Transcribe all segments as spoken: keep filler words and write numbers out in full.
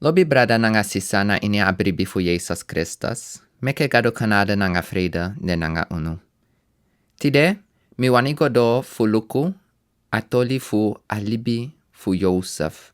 Lobi brada nanga sisa na ini a bribi fu Yesus Kristus, meke Gado kanada nanga frede de nanga unu. Tide, mi wani go doro fu luku a toli fu a libi fu Yosef.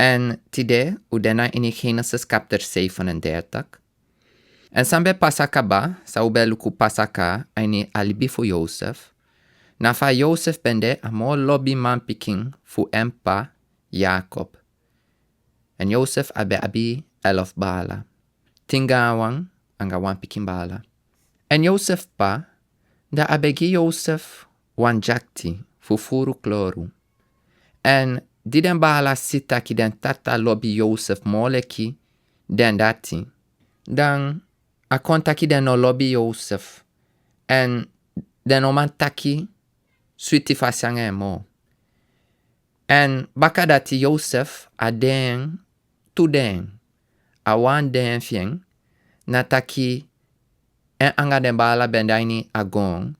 En tide, u de na ini Genesis kapter zevenendertig. En san ben pasa kaba, san u ben luku pasa kaba a ini a libi fu Yosef, na fa Yosef ben de a moro lobi manpikin fu en p'pa Yakob. En Yosef a ben abi elf baala, tin gaanwan anga wan pikin baala. En Yosef p'pa, dan a ben gi Yosef wan dyakti fu furu kloru. En di den baala si taki den tata lobi Yosef moro leki den dati, dan a kon taki den no lobi Yosef, en den no man taki switi fasi anga en moro. En baka dati Yosef a de en tu de en, a wan de en fi en, na taki en anga den baala ben de a ini a goon,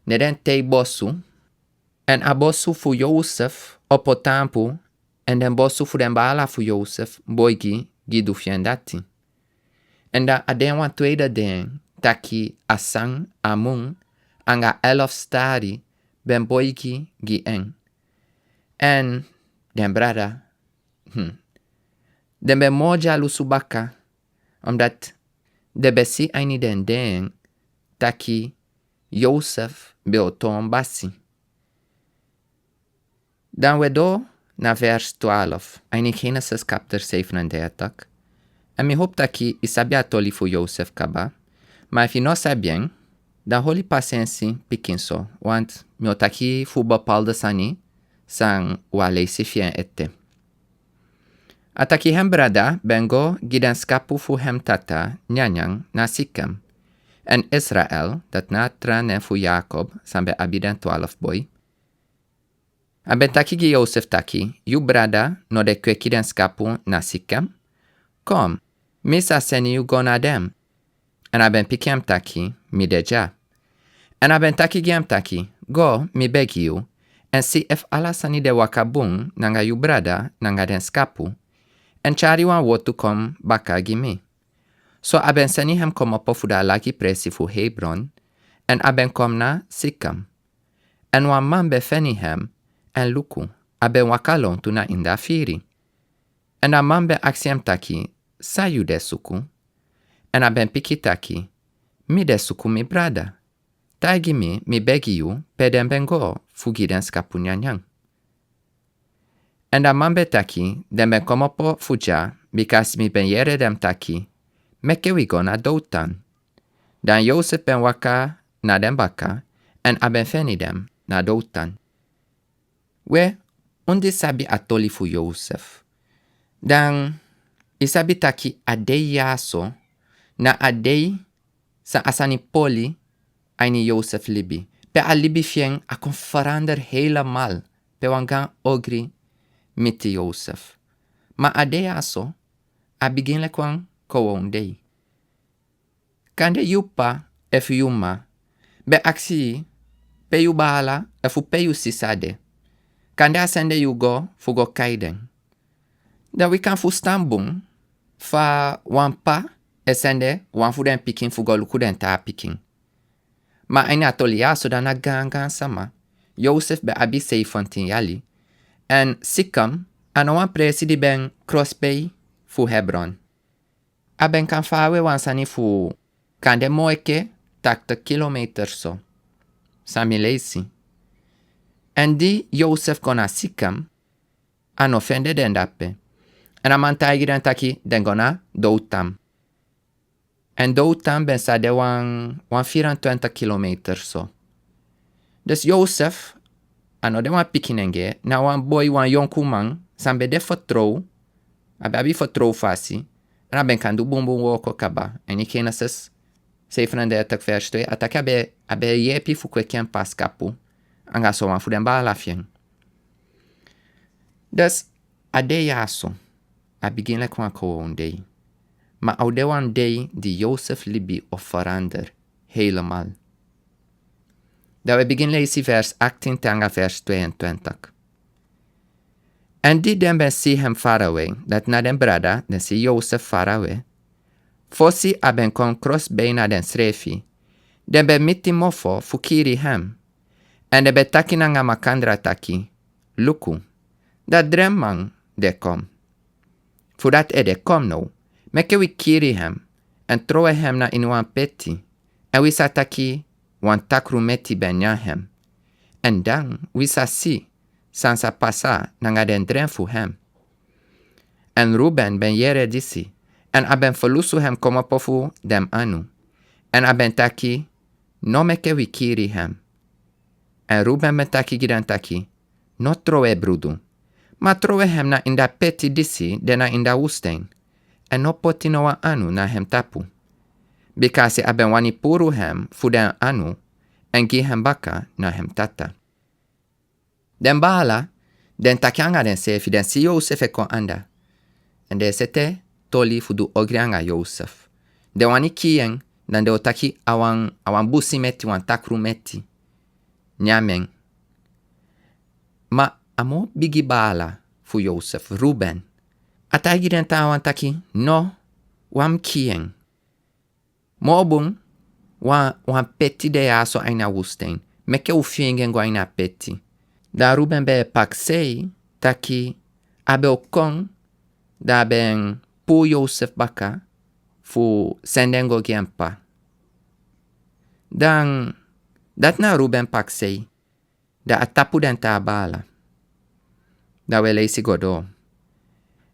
ne den tei bosu, en a bosu fu Yosef opo taampu, en den bosu fu den baala fu Yosef boigi gi du fi en dati. En dan a de wan tweede de en taki a san, a mun, anga elf stari ben boigi gi en. En den brada, hmm, den ben moro dyalusu baka, omdat den ben si a ini den de en taki Yosef ben o toon basi. Dan we doro na vers twaalf, a ini Genesis kapter zevenendertig. En mi hopu taki i sabi a toli fu Yosef kaba, ma efu i no sabi en, dan hori pasensi pikinso, want mi o taki fu bepaalde sani san u o leisi fi en ete. A taki: Hem brada ben go gi den skapu fu hem tata nyanyan na Sikem. En Israel, dati na a tra nen fu Yakob, san ben abi den twaalf boi, a ben taki gi Yosef taki: Yu brada no de kweki den skapu na Sikem? Kom, mi sa seni yu go na den. En a ben piki hem taki: Mi de dya. En a ben taki gi hem taki: Go, mi begi yu, en si efu ala sani de waka bun nanga yu brada nanga den skapu, en tyari wan wortu kon baka gi mi. So a ben seni hem komopo fu a lagi presi fu Hebron, en a ben kon na Sikem. En wan man ben feni hem, en luku, a ben waka lontu na ini a firi. En a man ben aksi hem taki: San yu de suku? En a ben piki taki: Mi de suku mi brada. Taigi mi, mi begi yu, pe den ben go fu gi den skapu nyanyan. En a man ben taki: Den ben komopo fu dya, bikasi mi ben yere den taki: Meke wi go na Dotan. Dan Yosef ben waka na den baka, en a ben feni den na Dotan. We, un di sabi a toli fu Yosef, dan i sabi taki a dei ya so na a dei san a sani poli a ini Yosef libi, pe a libi fi en a kon verander helemaal, pe wan gaan ogri miti Yosef. Ma a dei ya so, a bigin leki wan kowowndei. Kande yu p'pa efu yu m'ma ben aksi yu pe yu baala efu pe yu sisa de. Kande a sende yu go fu go kai den. Dan wi kan fusutan bun fa wan p'pa e sende wan fu den pikin fu go luku den taa pikin. Ma a ini a toli ya so, dan na gaangaan sama, Yosef ben abi seifentin yali. En Sikem a no wan presi di ben krosbei fu Hebron. A ben kan faawe wan sani fu kande moo enke taktig kilometer so, san mi leisi. En di Yosef go na Sikem, a no fende den dape. En a man taigi den taki den go na Dotan. En Dotan ben sa de wan, wan vierentwintig kilometer so. Dus Yosef a no de wan pikinenge, na wan boi, wan yonkuman san ben de fertrow, a ben abi fertrow fasi, en a ben kan du bunbun wooko kaba. En ini Genesis zevenendertig vers twee, a taki a ben, a ben yepi fu kweki en p'pa skapu anga sowan fu den baala fi en. Dus a dei ya so, a bigin leki wan kowowndei. Ma a o de wan dei di Yosef libi o verander helemaal. Dan we bigin leisi vers achttien te anga vers tweeëntwintig. Èn di den ben si hem farawe, dati na den brada, den si Yosef farawe, fosi a ben kon krosibei na densrefi, den ben miti mofo fu kiri hem. Èn den ben taki nanga makandra taki: Luku, da drenman de kon. Fu dati ede kon now, meke wi kiri hem, èn trowe hem na ini wan peti, èn wi sa taki wan takru meti ben nyan hem. Èn dan wi sa si san sa pasa nanga den dren fu hem. Èn Ruben ben yere disi, èn a ben ferlusu hem komopo fu den anu. Èn a ben taki: No meke wi kiri hem. Èn Ruben ben taki gi den taki: No trowe brudu, ma trowe hem na ini a peti disi de na ini a wustèn, èn no poti no wan anu na hem tapu. Bikasi a ben wani puru hem fu den anu, èn gi hem baka na hem tata. Den baala, den taki anga densrefi, den si Yosef e kon anda, èn den sete toli fu du ogri anga Yosef. Den wani kii en, dan den o taki a wan, a wan busi meti, wan takru meti nyan en. Ma a moro bigi baala fu Yosef, Ruben, a taigi den taawan taki: No, wan mu kii en. Moro bun, wan, wan peti de ya so a ini a wustèn. Meke u feingi en go a ini a peti. Da Ruben ben e prakseri taki a ben o kon, da a ben puru Yosef baka fu seni en go gi en p'pa. Dan, dati na Ruben prakseri. Da a tapu den taa baala. Da wi e leisi go doro.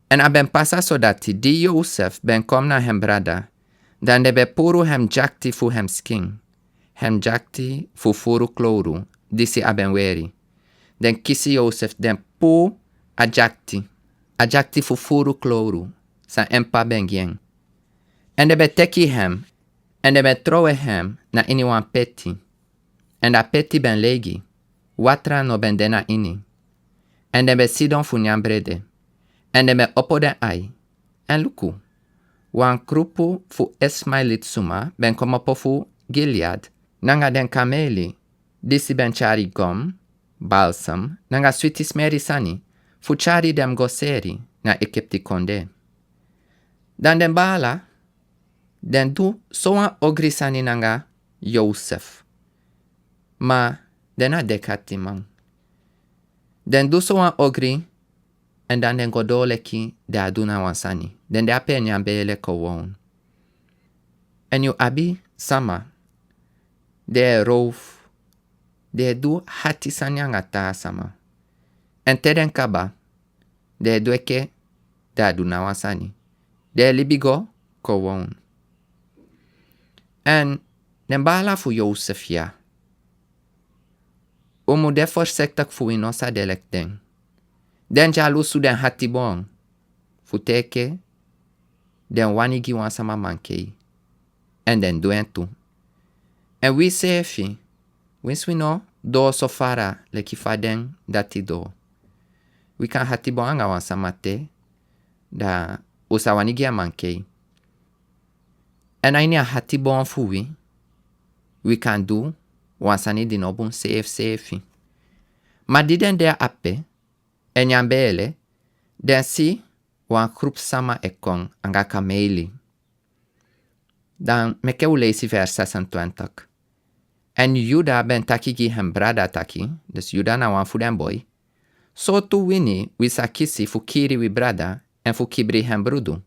Èn a ben pasa so dati di Yosef ben kon na hem brada, dan den ben puru hem dyakti fu hem skin, hem dyakti fu furu klowru disi a ben weri. Den kisi Yosef, den puru a dyakti, a dyakti fu furu klowru san en p'pa ben gi en. Èn den ben teki hem, èn den ben trowe hem na ini wan peti. Èn a peti ben leigi, watra no ben de na ini. Èn den ben sidon fu nyan brede. Èn den ben opo den ai, èn luku, wan grupu fu Ishmaelit suma ben komopo fu Gilead nanga den kameli, disi ben tyari gom, balsam nanga switi smeri sani fu tyari den go seri na Egipti kondee. Dan den baala, den du sowan ogri sani nanga Yosef. Ma den na dek'atiman. Den du sowan ogri, èn dan den go doro leki den á du ná wan sani. Den de ape e nyan beele kowownu. Èn yu abi sama, den e rowfu, den e du hati sani anga taa sama. Èn te den kaba, den e du enke den á du ná wan sani. Den e libi go kowownu. Èn den baala fu Yosef ya, un mu de voorzichtig fu wi no sa de leki den. Den dyalusu, den hati boon, fu te enke den wani gi wan sama mankei. Èn den du en tu. Èn wi seefi, winsi wi no doro so fara leki fa den dati doro, wi kan hati boon anga wan sama te, da un sa wani gi en mankei. Èn a ini a hati boon fu wi, wi kan du wan sani di no bun seefi seefi. Ma di den de ape e nyan beele, den si wan grupu sama e kon anga kameli. Dan meke un leisi vers zesentwintig. Èn Yuda ben taki gi hem brada taki, dus Yuda na wan fu den boi: Sortu wini wi sa kisi fu kiri wi brada èn fu kibri hem brudu?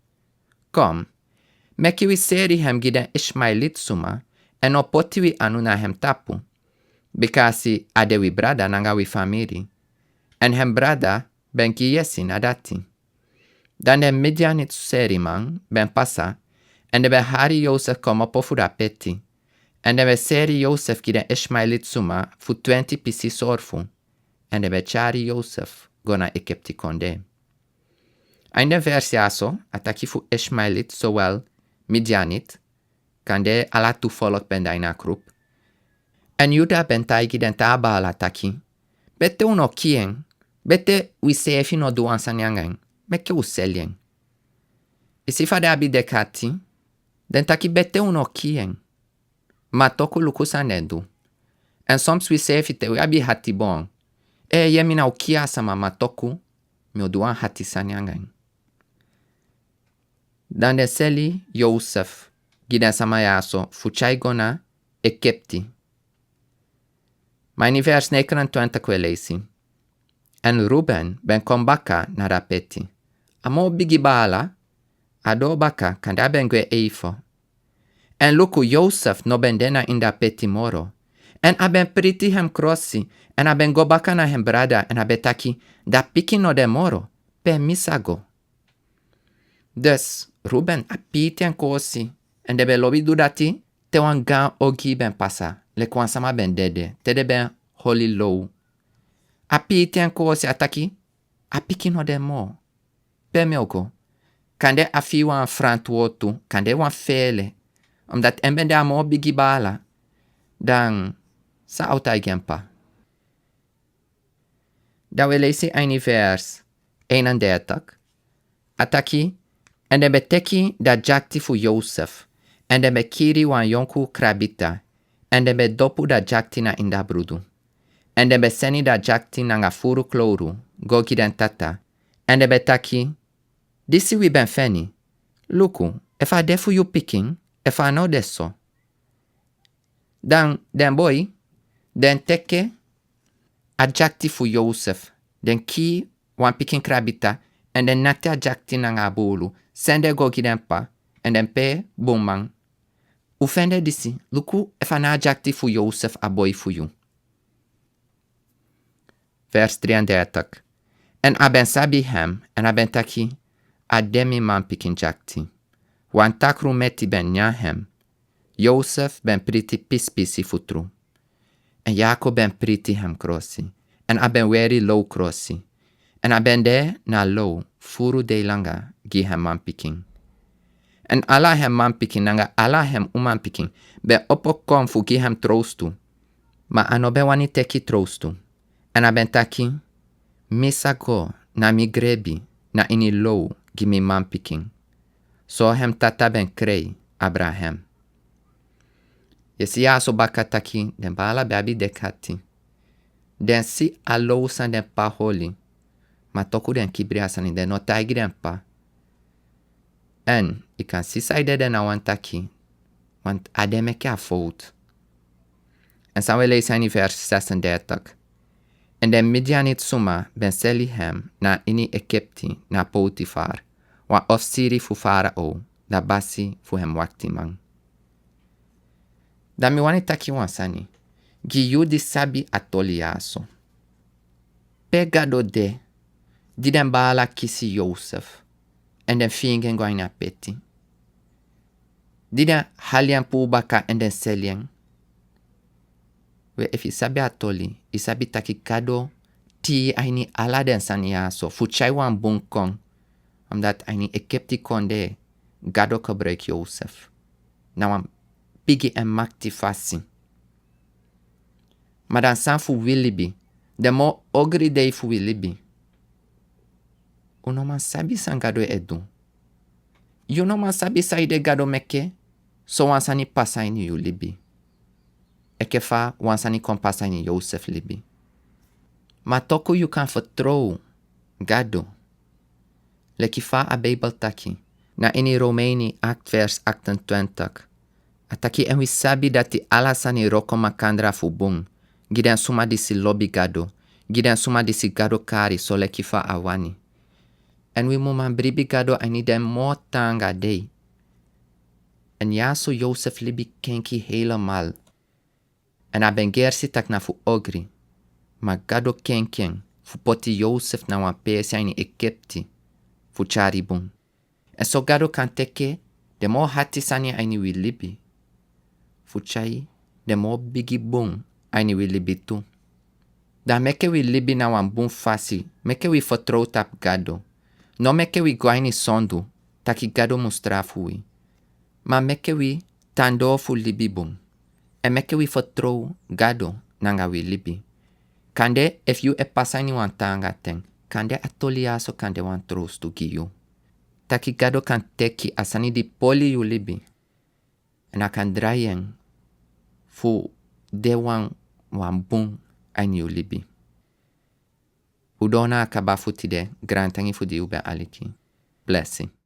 Kom, meki wi seri hem gi den Ishmaelit suma, èn no poti wi anu na hem tapu. Bikasi a de wi brada nanga wi famiri. Èn hem brada ben gi yesi na dati. Dan den Midianit seriman ben pasa, èn den ben hari Yosef komopo fu a peti, èn den ben seri Yosef gi den Ishmaelit suma fu twenti pisi sorfu, èn den ben tyari Yosef go na Egipti kondee. A ini den vers ya so, a taki fu Ishmaelit, sowel Midianit, kande ala tu volk ben de a ini a grupu. Èn Yuda ben taigi den taa baala taki: Bete un no kii en, bete wi seefi no du wan sani anga en, meke un seli en. I si fa den abi dek'ati? Den taki bete un no kii en. Ma toku luku san den du. Èn soms wi seefi, te wi abi hati boon, e, yere mi, na un kii a sama, ma toku mi o du wan hati sani anga en. Dan den seli Yosef gi den sama ya so fu tyai go na Egipti. Ma ini vers negenentwintig we leisi: En Ruben ben kon baka na dati peti. A moo bigi baala, a doo baka, kande a ben gwe eifo. En luku, Yosef no ben de na ini dati peti moro. En a ben priti hem krosi, en a ben go baka na hem brada, en a ben taki: Dati pikin no de moro, pe mi sa go? Dus Ruben a piiti en koosi, en den ben lobi du dati te wan gaan ogii ben pasa, leki wan sama ben dede, te den ben holi low. A piiti en koosi, a taki: A pikin no de moo, pe mi o go? Kande a fii wan frantwortu, kande wan feele, omdat en ben de a moo bigi baala. Dan san a o taigi en pa? Dan we leisi a ini vers eenendertig. A taki: En den ben teki dati dyakti fu Yosef, en den ben kiri wan yonku krabita, en den ben dopu dati dyakti na ini dati brudu. En den ben seni dati dyakti nanga furu klowru go gi den tata, en den ben taki: Disi wi ben feni. Luku efu a de fu yu pikin, efu a no de so. Dan den boi, den teki a dyakti fu Yosef, den kii wan pikin krabita, en den nati a dyakti nanga a buulu, sende go gi den pa, en den pe: Bun man, un fende disi, luku efu a na a dyakti fu Yosef, a boi fu yu. Vers drieëndertig. En a ben sabi hem, en a ben taki: A de mi manpikin dyakti. Wan takru meti ben nyan hem. Yosef ben priti pisipisi fu tru. En Yakob ben priti hem krosi, en a ben weri low krosi, en a ben de na low furu dei langa gi hem manpikin. En ala hem manpikin nanga ala hem umanpikin ben opo kon fu gi hem trowstu, ma a no ben wani teki trowstu. En a ben taki: Mi sa go na mi grebi na ini low gi mi manpikin. So hem tata ben krei abra hem. Yu e si ya so baka taki den baala ben abi deki ati. Den si a low san den pa holi, ma toku den kibri a sani, den no taigi den pa. En yu kan si san yu dede na wan taki, want a den meki a fowtu. En san we leisi a ini vers zesendertig. En den Midianiti suma ben seli hem na ini Egipti na Potifar, wan ofisiri fu Farao, da basi fu hem waktiman. Dan mi wani taki wan sani gi yu di sabi a toli ya so. Pe Gado de di den baala kisi Yosef, en den fingi en go a ini a peti? Di den hali en puu baka, en den seli en? We, efu yu sabi a toli, yu sabi taki Gado tii a ini ala den sani ya so fu tyai wan bun kon. Omdat a ini Egipti kondee Gado gebruiki Yosef na wan bigi en makti fasi. Ma dan san fu wi libi, den moo ogri dei fu wi libi? Un no man sabi san Gado e du. Yu no man sabi saide Gado meke so wan sani pasa ini yu libi, enke fa wan sani kon pasa ini Yosef libi. Ma toku yu kan fertrow Gado. Leki fa a Bijbel taki na ini Romeini acht vers achtentwintig. A taki: En wi sabi dati ala sani wroko makandra fu bun gi den suma disi lobi Gado, gi den suma disi Gado kari soleki fa a wani. En wi mu man bribi Gado a ini den moo taanga dei. En ya so Yosef libi kenki helemaal. En a ben gersi taki na fu ogri. Ma Gado kenki en fu poti Yosef na wan peesi a ini Egipti fu tyari bun. En so Gado kan teke den moo hati sani a ini wi libi fu tyai den moo bigi bun a ini wi libi tu. Dan meke wi libi na wan bun fasi, meke wi fertrow tapu Gado. No meke wi go a ini sondu taki Gado mu strafu wi. Ma meke wi tan doo fu libi bun. En meke wi fertrow Gado nanga wi libi. Kande efu yu e pasa ini wan taanga ten, kande a toli ya so kan de wan trowstu gi yu. Taki Gado kan teki a sani di poli yu libi, en a kan drai en fu de wan, wan bun a ini yu libi. Un dona a kaba fu tide, grantangi fu di un ben aliki. Blesi.